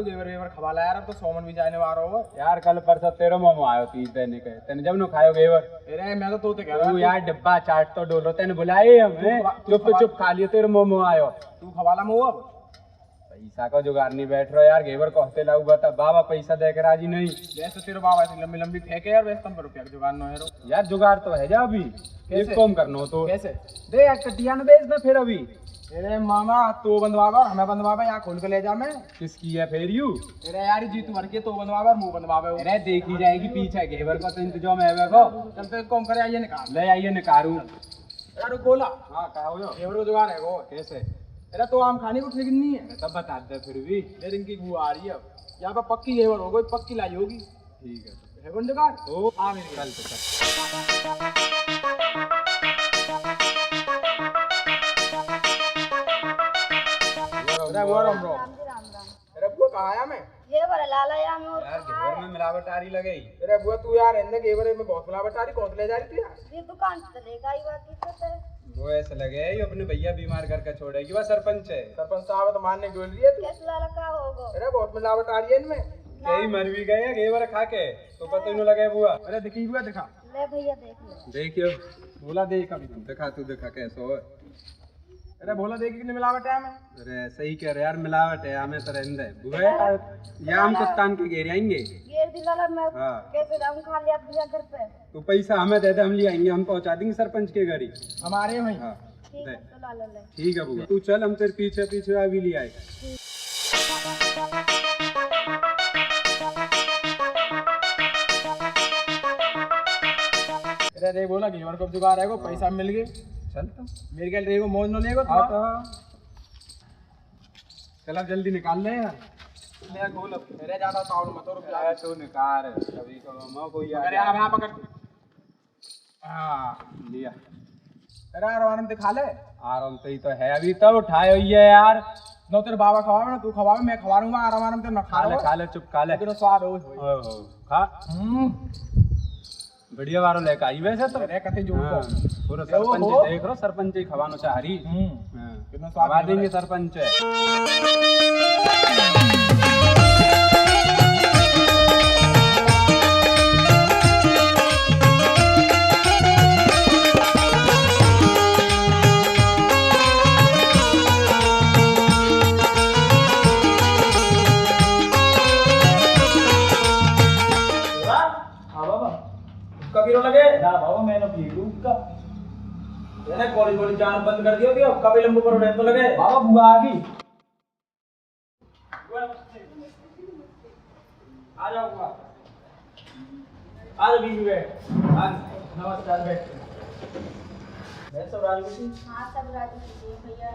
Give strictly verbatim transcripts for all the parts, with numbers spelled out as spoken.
घेवर वेवर खवा ला यार, अब तो सोमन भी जाने वारो हो। यार, कल परसों तेरो मोमो आयो तीस दिन के, तने जब नो खायो घेवर। अरे, मैं तो तोते कह रहा तू हूँ। यार, डब्बा चाट तो डोलो, तने बुलाए हम, तू हैं? खवा-, तू चुप खवा-, चुप खा लियो, तेरो मोमो आयो। तू खवा ला मोमो अब। पैसा को जुगाड़ नहीं बैठ रहो यार, घेवर कहते लाऊ बता, बाबा पैसा दे के राजी नहीं। वैसे तेरे बाबा ऐसी लंबी लंबी फेंके यार, वैसे तुम पर रुपया का जुगाड़ न है रो। यार, जुगाड़ तो है जा अभी। कैसे? एक काम करनो तो। कैसे? दे यार, कटिया न बेच दे फिर अभी। अरे मामा, तू बंधवावा, हमें बंधवावा, यहाँ खोल के ले जा मैं। किसकी है फेर यू? अरे यार, जी तू भर के तो बंधवावा, मुंह बंधवावे हो। अरे, देखी जाएगी पीछे, घेवर का तो इंतजाम है वे को। चल तो एक काम करे, आइए निकाल। ले आइए, निकालू। अरे गोला। हाँ, कहा हो? घेवर को जुगाड़ है वो। कैसे? अरे तो आम खाने को ठीक नहीं है। अरे तब बता दे फिर भी। यार इनकी बुआ आ रही है अब। यहाँ पर पक्की घेवर हो गई, पक्की लाई होगी। ठीक है। है कौन जुगाड़? ओ, आ मेरी चल तो चल। अरे वो राम राम। राम जी, राम राम। अरे बुआ, कहाँ आया मैं? घेवर लाला या में और यार, कहाँ घेवर है? में मिलावट आ रही लगे। अरे बुआ, तू यार, इनने घेवर में बहुत मिलावट आ रही, कौन सी ले जा रही थी यार? ये दुकान से लेकर आई बाकी तो है। वो ऐसे लगे, ये अपने भैया बीमार करके छोड़ेगी, वह सरपंच है। सरपंच साहब तो मारने डोल रही है तू। कैसे लाला का होगो? अरे बहुत मिलावट आ रही है इनमें। कई मर भी गए घेवर खा के, तो पता ही नहीं लगे बुआ। अरे देखी बुआ, दिखा। ले भैया, देख ले। देखियो। बोला देख अभी तुम। दिखा, तू दिखा कैसे हो। अरे भोला, देखी कितनी मिलावट है हमें। अरे सही कह रहे यार, मिलावट है हमें तो रहने दे। बुआ, ये हम कुत्तान के घेर आएंगे। घेर दी लाला, मैं हाँ। कैसे जाऊँ, खा लिया भैया घर पे। तो पैसा हमें दे दे, हम ले आएंगे, हम पहुंचा देंगे सरपंच के घर ही। हमारे वहीं। हाँ। ठीक दे। है, तो लाला ले। ठीक है बुआ, तू चल, हम तेरे पीछे पीछे अभी ले आए। अरे रे, बोला घेवर को जुगाड़ है, को पैसा मिल गए। चल तो। मेरे ख्याल रे, वो मौज न लेगो हाँ तो। तो। चल, अब जल्दी निकाल ले यार। ले, खोल अब। अरे, ज्यादा साउंड मत हो, रुक जा। अरे, तू निकाल, अभी तो मैं कोई आ अरे, गया। आप यहाँ पकड़। हाँ। लिया। अरे, आराम आराम से खा ले। आराम से ही तो है, अभी तो उठाए हुई है यार। नो, तेरे बाबा खवावे ना, तू खवावे, मैं खवा लूंगा, आराम आराम से ना खा खा ले, लो। खा ले, चुप खा ले। लेकिन स्वाद हो, हो। ओए हो, खा। हम्म। बढ़िया वारो लेके आई वैसे तो। अरे, कते जोर हाँ, को। पूरा ए, सरपंच ओहो। देख रो, सरपंच ही खवानो चाह रही। हम्म। हाँ। कितना स्वाद खवा लग रहा देंगे है। सरपंच। हाँ बाबा, हुक्का पीरो लगे? ना बाबा, मैंने पी लूँ हुक्का। मैंने कॉलेज वॉलेज जाना बंद कर दियो, हुक्का पे लंबो पर रहने तो लगे। बाबा, बुआ आ गई। आ जाओ बुआ। आ जाओ बीबी, बैठ। हाँ, नमस्कार, बैठ। बैठ, सब राजी खुशी? हाँ, सब राजी खुशी है भैया।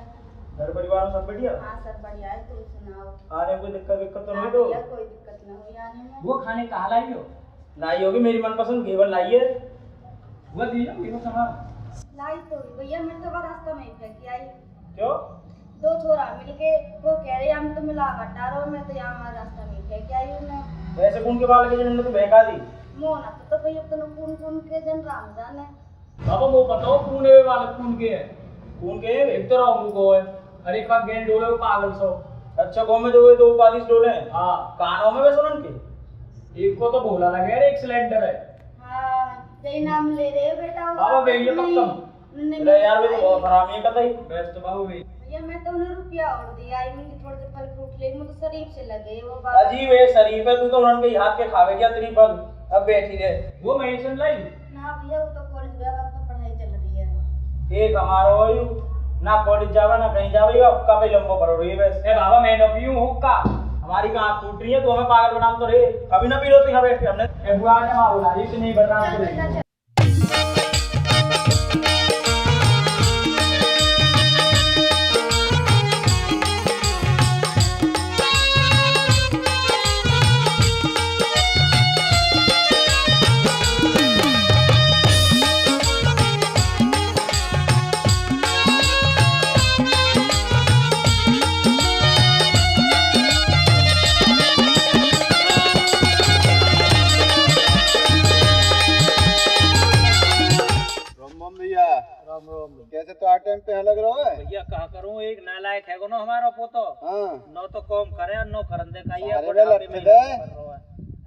घर परिवार में सब बढ़िया? हाँ, सब बढ़िया है, तुम सुनाओ। आने में कोई दिक्कत विक्कत तो ना नहीं तो? भैया, कोई दिक्कत ना हुई आने में। वो खाने कहाँ लाई हो? लाई होगी, मेरी मनपसंद घेवर लाई है। वो दी ना, ये तो सामान। लाई तो हुई भैया, मैं तो रास्ता में ही फेंक आई। क्यों? दो छोरा मिल के वो कह रहे, "हम तो मिलावट आ रहो, मैं तो यहाँ हमारे रास्ता में ही फेंक आई हूँ मैं।" वैसे कौन के बाल के जिन्होंने तो बहका दी? मोना तो, तो भैया, तो कौन कौन के जन राम जाने। बाबा, वो बताओ, कौन है वे वाले, कौन के है? कौन के है वे? एक तो रामू को है, अरे एक बार गैंड डोले, वो पागल सो। अच्छा, गाँव में जो वे दो पालिस डोले हैं? हाँ। कानों में वे सुनन के? एक को तो भोला लगे, अरे एक सिलेंडर है। हाँ, यही नाम ले रहे हो बेटा, वो बाबा, वे ये नहीं। पक्का। नहीं, अरे यार, वे तो नहीं। बहुत हरामी है कतई। बेस्ट बाबू भी। भैया, मैं तो उन्हें रुपया और दिया, आई मुझे थोड़े से फल फ्रूट ले, मुझे शरीफ से लगे वो बात। अजी, वे शरीफ है, तू तो उन्होंने के हाथ के खावे क्या तेरी पग, अब बैठी रहे। वो मैं सुन लाई। ना भैया, वो तो कॉलेज गया, वक्त तो पढ़ाई चल रही है। एक हमारा हो यू, ना कॉलेज जावा, ना कहीं जावा, ये हुक्का पे लंबो पड़ो रही है बस। ए बाबा, मैं ना पीऊँ हुक्का। हमारी कहाँ टूट रही है, तू हमें पागल बना तो रे। कभी ना पी लो, तू यहाँ बैठ के हमने। ए बुआ ने माँ बुला रही, तू नहीं बदनाम करेगी। कैसे तो आ टाइम पे यहाँ लग रहो है? भैया, कहा करूँ, एक नालायक है को ना हमारा पोतो। हाँ। नो तो काम करे, नो करन दे, कहिए सारे बुढ़ापे में लट्ठे दे। कर रहो है।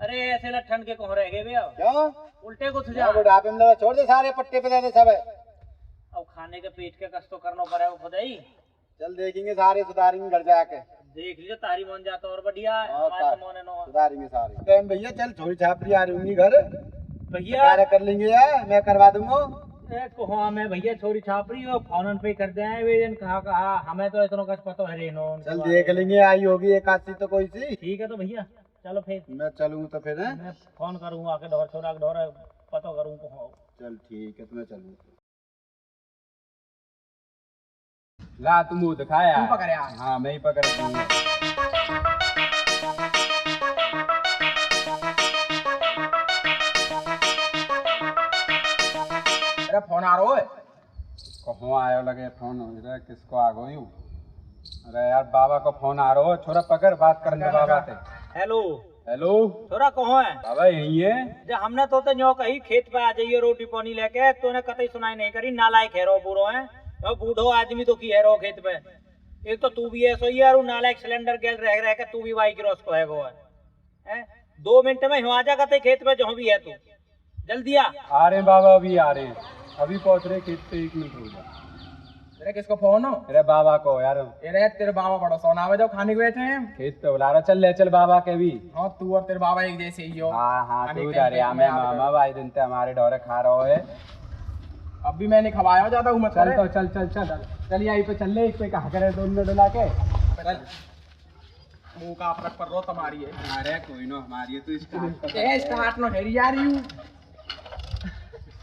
अरे, ऐसे लट्ठन के कौन रह गए भैया? क्यों? उल्टे को सुझाव। बुढ़ापे में लगा छोड़ दे, सारे पट्टे पे दे दे सब है। अब खाने के पेट के कष्ट तो करना पड़ेगा खुद ही। चल देखेंगे, सारे सुधारेंगे घर जाके। देख लीजिए, तारी मन जाता और बढ़िया है, और हमारे का-, तो मन है नो। सुधारेंगे सारे। टाइम भैया, चल, छोरी छापरी आ रही होंगी घर। भैया। कार्य कर लेंगे यार, मैं करवा दूंगा। ए, कहो मैं भैया, छोरी छापरी हो, फोन पे कर दे आए, वे जन कहा, कहा, हमें तो इतना कुछ पता है रे नो, उनके चल बारे देख में। लेंगे, आई होगी एक आध सी तो कोई सी। ठीक है तो भैया, चलो फिर। मैं चलूँ तो फिर, हैं? मैं फोन करूँ आके ढोर छोरा के ढोर पता करूँ कहो। चल ठीक है, तो मैं चलूँ। ला, तू मुंह दिखा यार। तू पकड़ यार। हाँ, मैं ही पकड़ दूंगा। अरे, फोन आ रहो है। कहाँ आयो लगे फोन? अरे, किसको आ गयो? अरे यार, बाबा को फोन आ रहो है। छोरा, पकड़, बात करने बाबा थे। हेलो। हेलो। छोरा कहाँ है? बाबा यही है। जब हमने तो, तो न्यो कही खेत पे आ जाइए रोटी पानी लेके, तूने कतई सुनाई नहीं करी, नालायक है रो बूढ़ो है। और बूढ़ो आदमी तो की है रो खेत पे। एक तो तू भी ऐसो ही यार, वो नालायक सिलेंडर गैल रह रह के तू भी वाई क्रॉस को है गो है। हैं? दो मिनट में हिवा जा कतई खेत पे जहाँ भी है तू। जल्दी आ। आ रहे हैं बाबा, अभी आ रहे हैं, अभी पहुंच रहे खेत पे, एक मिनट रुक जा। अरे किसको फोन हो? अरे बाबा को यार। अरे तेरे बाबा बड़ा सोना आवे जो खाने को बैठे हैं। खेत पे बुला रहा, चल ले चल बाबा के भी। हाँ तू और तेरे बाबा एक जैसे ही हो। हाँ हाँ, तू इधर है, मैं मामा भाई दिन ते हमारे ढोरे खा रहो है। अब भी मैंने खवाया ज्यादा उम्र चल तो चल चल चल चल, यहीं पे चल ले, एक पे कहा करे दोनों डला के। चल। मुंह का अपरक पर रो तुम्हारी है। अरे कोई नो हमारी है, तू स्टार्ट कर। ए स्टार्ट नो हेरी यार यू।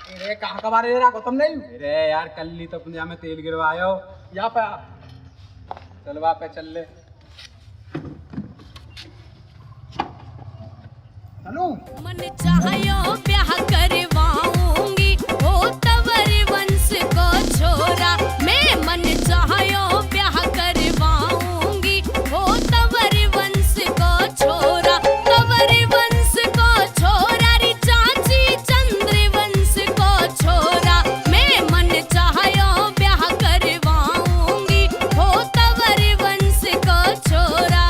अरे कहाँ का बारे रहा तुम नहीं? अरे यार कल ली तो अपने यहाँ में तेल गिरवायो। यहाँ पे आ। चल वहाँ पे चल ले। चलो। मन चाहयो ब्याह करवाऊंगी, ओ तंवर वंश को छोरा। मैं मन चाहयो ब्याह करवाऊंगी, ओ तंवर वंश को छोरा। तंवर वंश को छोरा री चाची, चंद्र वंश को छोरा। मैं मन चाहयो ब्याह करवाऊंगी, ओ तंवर वंश को छोरा।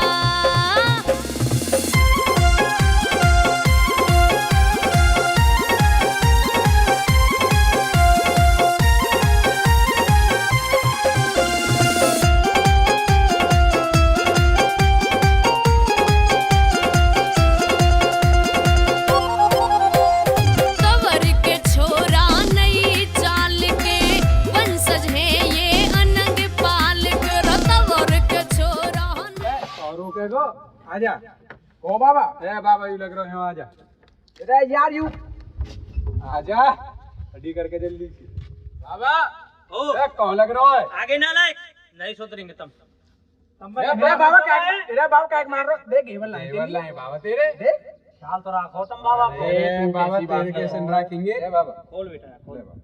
तंवर के छोरा नई चाल के, वंशज है ये अनंग पाल के। रे तंवर के छोरा। ए, सौ रुपए को, आजा। ओ बाबा। ए बाबा, यू लग रहे हो, आजा। अरे यार, यू। आजा, ready करके जल्दी से। बाबा। ओ। ए, कौन लग रहा है? आगे ना लाए, नहीं सुधरेंगे तुम। तुम ए, बस अरे बाबा, बाबा। क्या, अरे बाबा, क्या मार रहा? देख, घेवर लाए घेवर तेरी। लाए बाबा तेरे। देख। ख्याल तो रखो तुम बाबा को। अरे, बाबा, तेरे कैसे रखेंगे? ए बाबा। खोल बेटा, खोल। ले बाबा।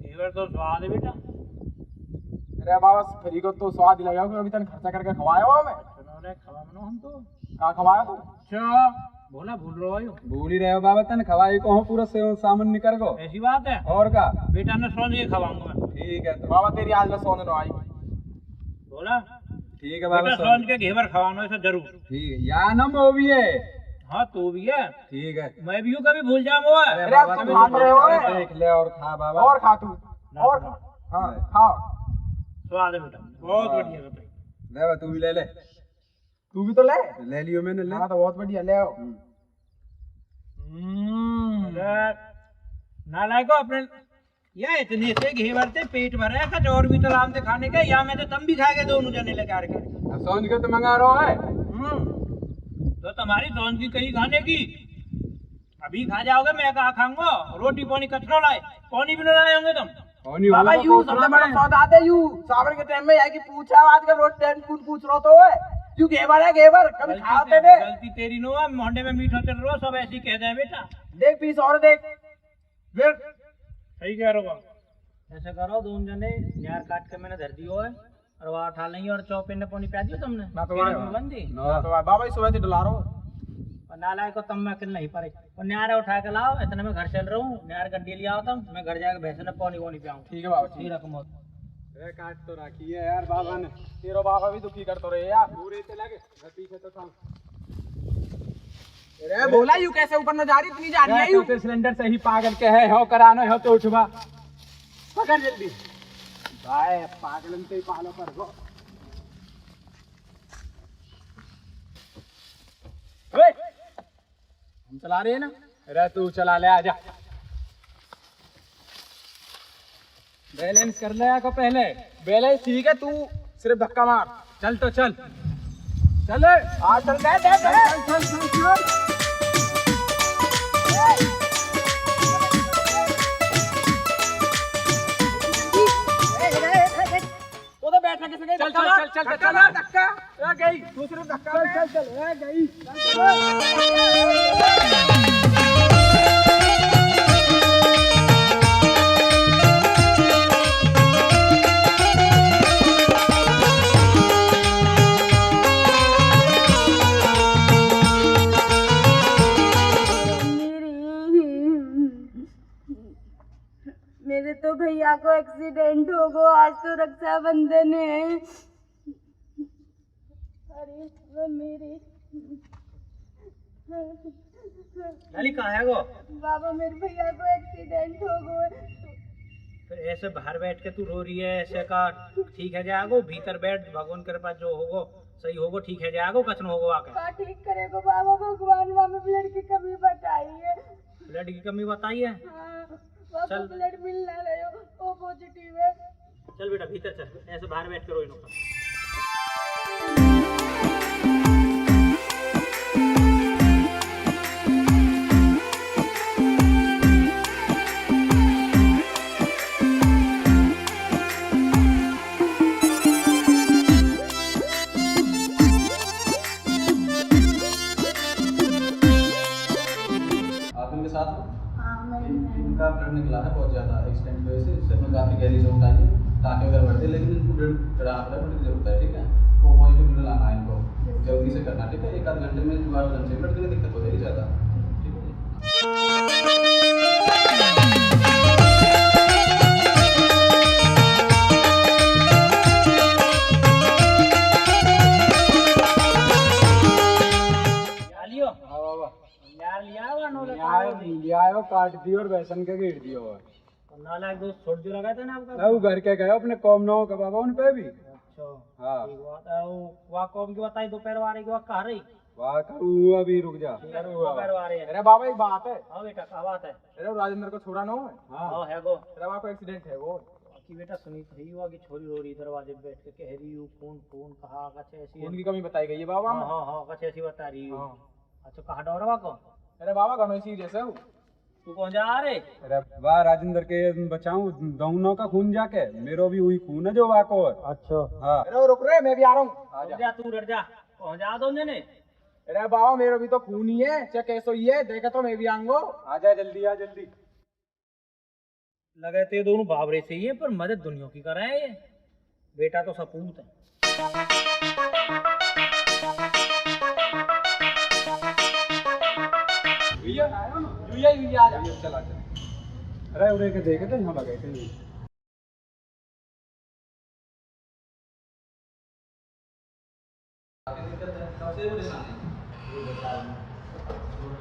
घेवर तो स्वाद है बेटा। अरे बाबा, फ्री को तो स्वाद ही लगा, अभी तने खर्चा करके खवाया हुआ मैं। सुनो रे, खवा मनो हम तो। कहाँ खवाया तू? अच्छा, बोला भूल रहो यो। भूल ही रहे हो बाबा, तने खवाई को हो पूरा से-, सामान निकर को। ऐसी बात है। और का? बेटा ने सौंध के खवाऊंगा मैं। ठीक है, तो बाबा तेरी आज ना सौंध ना आई। बोला? ठीक है बाबा, बेटा, सौंध। सौंध के घेवर खवानो ऐसा जरूर। ठीक है, या ना वो भी है। हाँ, तू भी है। ठीक है। मैं भी हूँ, कभी भूल जाऊंगा। अरे अरे, बाबा, तुम तू खा तो रहे हो। देख ले और खा बाबा। और खा तू। ना, और ना। खा। हाँ, ले। खाओ। स्वाद है बेटा, बहुत हाँ। बढ़िया बेटा। ले बा, तू भी ले ले। तू भी तो ले। ले लियो मैंने, ले। हाँ, तो बहुत बढ़िया, ले आओ। हम्म। हम्म, अरे, नालायको, अपने या इतने से घेवर ते पेट भरे है, कुछ और भी तो लाम दे खाने का, या मैं तो तम भी खा गए दोनों जने ले करके। अब सौंज के तो मंगा रहा है। हम्म। तो तुम्हारी सौंज की कहीं खाने की? अभी खा जाओगे, मैं कहाँ खाऊंगा? रोटी पानी कचरो लाए, पानी भी ना लाए होंगे तुम। पानी बाबा, वाला यू को सबसे बड़ा मैं सौदा आते यू। सावन के टाइम में यहाँ की पूछा, आजकल रोज टाइम कौन पूछ रहा तो है? यू घेवर है, घेवर, कभी गलती खाते ते-, ने। गलती तेरी नो है, मोहंडे में मीठो चल रहा, सब ऐसी कह दे बेटा। देख पीस और देख। फिर सही कह रहा हूँ। ऐसे करो, दोनों जने न्यार काट के मैंने धर दियो है, और वहाँ उठा लेंगे और चौपे ने पानी प्या दियो तुमने? ना तो वहाँ बंदी। ना तो वहाँ बाबा ही सुबह से डुला रहा हूँ। चाला को तम में अकल नहीं पड़े। और न्यारा उठा के लाओ, इतने में घर चल रहा हूँ, न्यार गंडी ले आओ तम, मैं घर जाके भैंस ने पानी वानी पियाऊँ। ठीक है बाबा, ठीक। ठीक रखो मौत। अरे काट तो रखी है यार बाबा ने। तेरा बाबा भी दुखी कर तो रहे यार। पूरे चला गए, मैं पीछे तो था। अरे भोला, यू कैसे ऊपर न जा रही, इतनी जा रही है यू? तो सिलेंडर से ही पागल के है, हो करानो, हो तो उठवा। पकड़ जल्दी। भाई, पागलन से ही पालो कर गो। ओए, हम चला रहे हैं ना। अरे तू चला ले, आजा। बैलेंस कर ले को पहले। बैलेंस ठीक है, तू सिर्फ धक्का मार। चल तो चल। चल। हाँ, चल, दे, दे, दे। चल, चल, चल, चल। वो तो बैठना किसने? चल, चल, चल, चल, चल, धक्का चल। मार, धक्का। ए, गई। दूसरे धक्का चल, में। चल, चल, ए, गई। मेरे तो भैया को एक्सीडेंट हो गो, आज तो रक्षाबंधन है। अरे, वो मेरे लाली, कहाँ है वो? बाबा, मेरे भैया को एक्सीडेंट हो गो। फिर ऐसे बाहर बैठ के तू रो रही है, ऐसे का ठीक है जाएगो? भीतर बैठ, भगवान कृपा जो होगो, सही होगो, ठीक है जाएगो, कछ न होगो आके। का ठीक करेगो बाबा, भगवान माँ में ब्लड की कमी बताई है। ब्लड की कमी बताई है? हाँ, बाबा चल। ब्लड मिल ना रहे हो, ओ पॉजिटिव है। चल बेटा, भीतर चल, ऐसे बाहर बैठ के रोई नो। आप इनके साथ हो? हाँ, मैं इन-, भी। इनका ब्लड निकला है बहुत ज़्यादा, एक्सीडेंट की वजह से सिर में काफ़ी गहरी चोट आई है, टाँके वगैरह बढ़ गए, लेकिन इनको ब्लड चढ़ाना पड़ा, ब्लड की ज़रूरत है, ठीक है? वो पॉजिटिव ब्लड लाना है इनको, जल्दी से करना, ठीक है? एक आध घंटे में जुगाड़ हो जाना चाहिए, ब्लड की दिक्कत हो जाएगी ज़्यादा, ठीक है? लियो। हाँ बाबा। यार, लिया हुआ नौ ले यार, पाओ। लिया है, वो काट दियो और बेसन के घेर दियो है। तो नालायक दोस्त छोड़ दियो, लगाया था ना आपका? ना, वो घर के गए अपने कॉम नौ का बाबा, उन पे भी। अच्छा। हाँ। ठीक बात है, वो, वहाँ कॉम की बताई दोपहर वाले की, वहाँ कहाँ रही? वहाँ का, वो अभी रुक जा। ठीक है, दोपहर वाले हैं। अरे बाबा, एक बात है। हाँ बेटा, क्या बात है? अरे, वो राजेंद्र को छोरा नो है? हाँ। हाँ, है गो। अरे, वहाँ को एक्सीडेंट है वो। कि बेटा सुनी थी, वहाँ की छोरी रो रही दरवाजे पे बैठ के, कह रही हूँ, खून, खून, कहाँ, कछ ऐसी खून की कमी बताई गई है बाबा हाँ, में। हाँ, हाँ, कछ ऐसी बता रही हूँ। हाँ। अच्छा, कहाँ डोरवा को? अरे बाबा, घणो सीरियस है वो। तू कौन जा रे? अरे वाह, राजेंद्र के बचाऊं दोनों का खून जाके, मेरो भी वही खून है जो वाको है। अच्छा। हाँ। अरे रुक रे, मैं भी आ रहा हूँ। आ जा। रुक जा, तू डर जा। कौन जा दोनों ने? अरे बाबा, मेरो भी तो खून ही है, चाहे कैसो ही है, देखे तो मैं भी आऊंगो। आ जा जल्दी, आ जल्दी। लगे तो ये दोनों बाबरे से ही है, पर मदद दुनिया की करा है ये। बेटा तो सपूत है। भैया, भैया, भैया, आ जा। भैया, चला, चला। अरे, उरे के देखे थे, यहाँ लगे थे। सबसे परेशान है।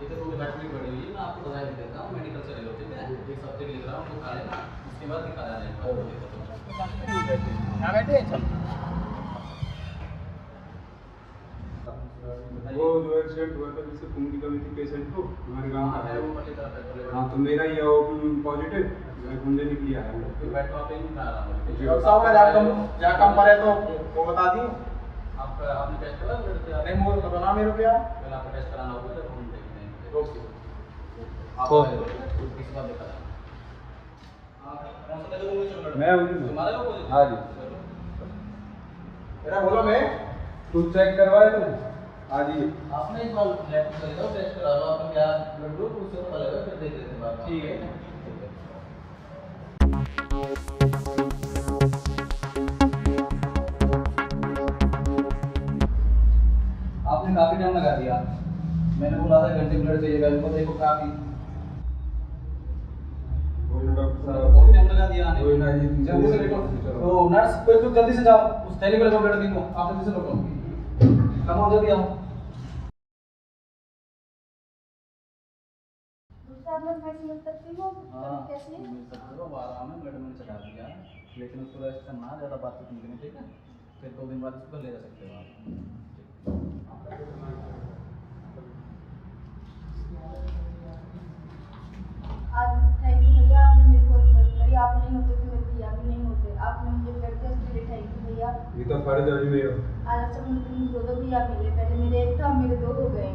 इधर वो बैटरी पड़ी हुई है, मैं आपको दवाई लिख देता हूँ, मेडिकल चले जाओ, ठीक है? एक सप्ते के लिए कराओ, उनको खा लेना, उसके बाद दिखा जाना एक बार। यहाँ बैठे हैं, चल। वो जो एक्सीडेंट हुआ था, जिससे खून की कमी थी पेशेंट को, हमारे गांव का है। हाँ, तो मेरा ये हो, पॉजिटिव, मैं खून देने के लिए आया हूँ। तो बैठो, आप यहीं पे आराम करो। जी। डॉक्टर साहब, अगर आपको कम, या कम पड़े तो वो बता दियो। आपका, आपने टेस्ट करा ब्लड का? नहीं, वो तो बना मेरे को यार। पहले आपका टेस्ट कराना होगा, जब हम देखते हैं। ओके। आप आए हो, तो किसी बात दिखा देना। मैं हूँ। हाँ जी। मेरा बोलो मैं। तू चेक करवाए तू? हाँ जी। आपने एक बार लैब पे चले जाओ, टेस्ट करा लो, आपका क्या ब्लड ग्रुप, उससे पता लगेगा, फिर देख लेते हैं बात। ठीक है। आपने काफी टाइम लगा दिया। मैंने बोला था घंटे ब्लड चाहिए, इनको देखो काफी। कोई ना डॉक्टर साहब। बहुत टाइम लगा दिया आने में। कोई ना जी, जल्दी से लेटो। चलो। तो नर्स, कोई तो जल्दी से जाओ, उस थैली में रखो ब्लड, देखो आप जल्दी से लौटो। कम हो, जल्दी आओ। डॉक्टर साहब, मैं समझ सकती हूँ, हाँ, कैसी है? मिल सकते हो, वो आराम है, ब्लड मैंने चढ़ा दिया है, लेकिन उसको रेस्ट करना, ज़्यादा बातचीत नहीं करनी, ठीक है? फिर दो दिन बाद इसको घर ले जा सकते हो आप। आज थैंक यू भैया, आपने मेरी बहुत मदद करी। आप नहीं होते तो मेरे भैया भी नहीं होते। आपने मुझे ब्लड टेस्ट के लिए थैंक यू भैया। ये तो फर्ज है भैया। आज ऐसा मुझे तुम दो दो भैया मिले, पहले मेरे एक था, अब मेरे दो हो गए।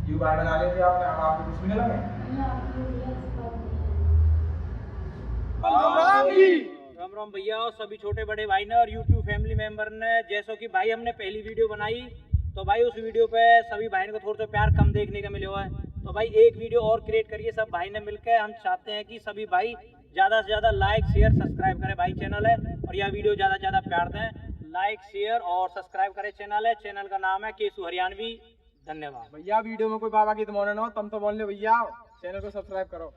यू बाहर लगा लेते आपने, अब आपको कुछ मिला नहीं? नहीं, आपको भैया ऐसी बात नहीं है। राम राम भैया और सभी छोटे बड़े भाई ने और YouTube फैमिली मेंबर ने। जैसो कि भाई हमने पहली वीडियो बनाई, तो भाई उस वीडियो पे सभी भाई को थोड़ा सा प्यार कम देखने का मिला हुआ है। तो भाई एक वीडियो और क्रिएट करिए सब भाई ने मिलकर। हम चाहते हैं कि सभी भाई ज़्यादा से ज़्यादा लाइक, शेयर, सब्सक्राइब करें भाई चैनल है, और यह वीडियो ज़्यादा से ज़्यादा प्यार दें। लाइक, शेयर और सब्सक्राइब करें चैनल है। चैनल का नाम है केसू हरियाणवी। धन्यवाद। भैया वीडियो में कोई बाबा की तो मौन ना हो, तुम तो बोल ले भैया, चैनल को सब्सक्राइब करो।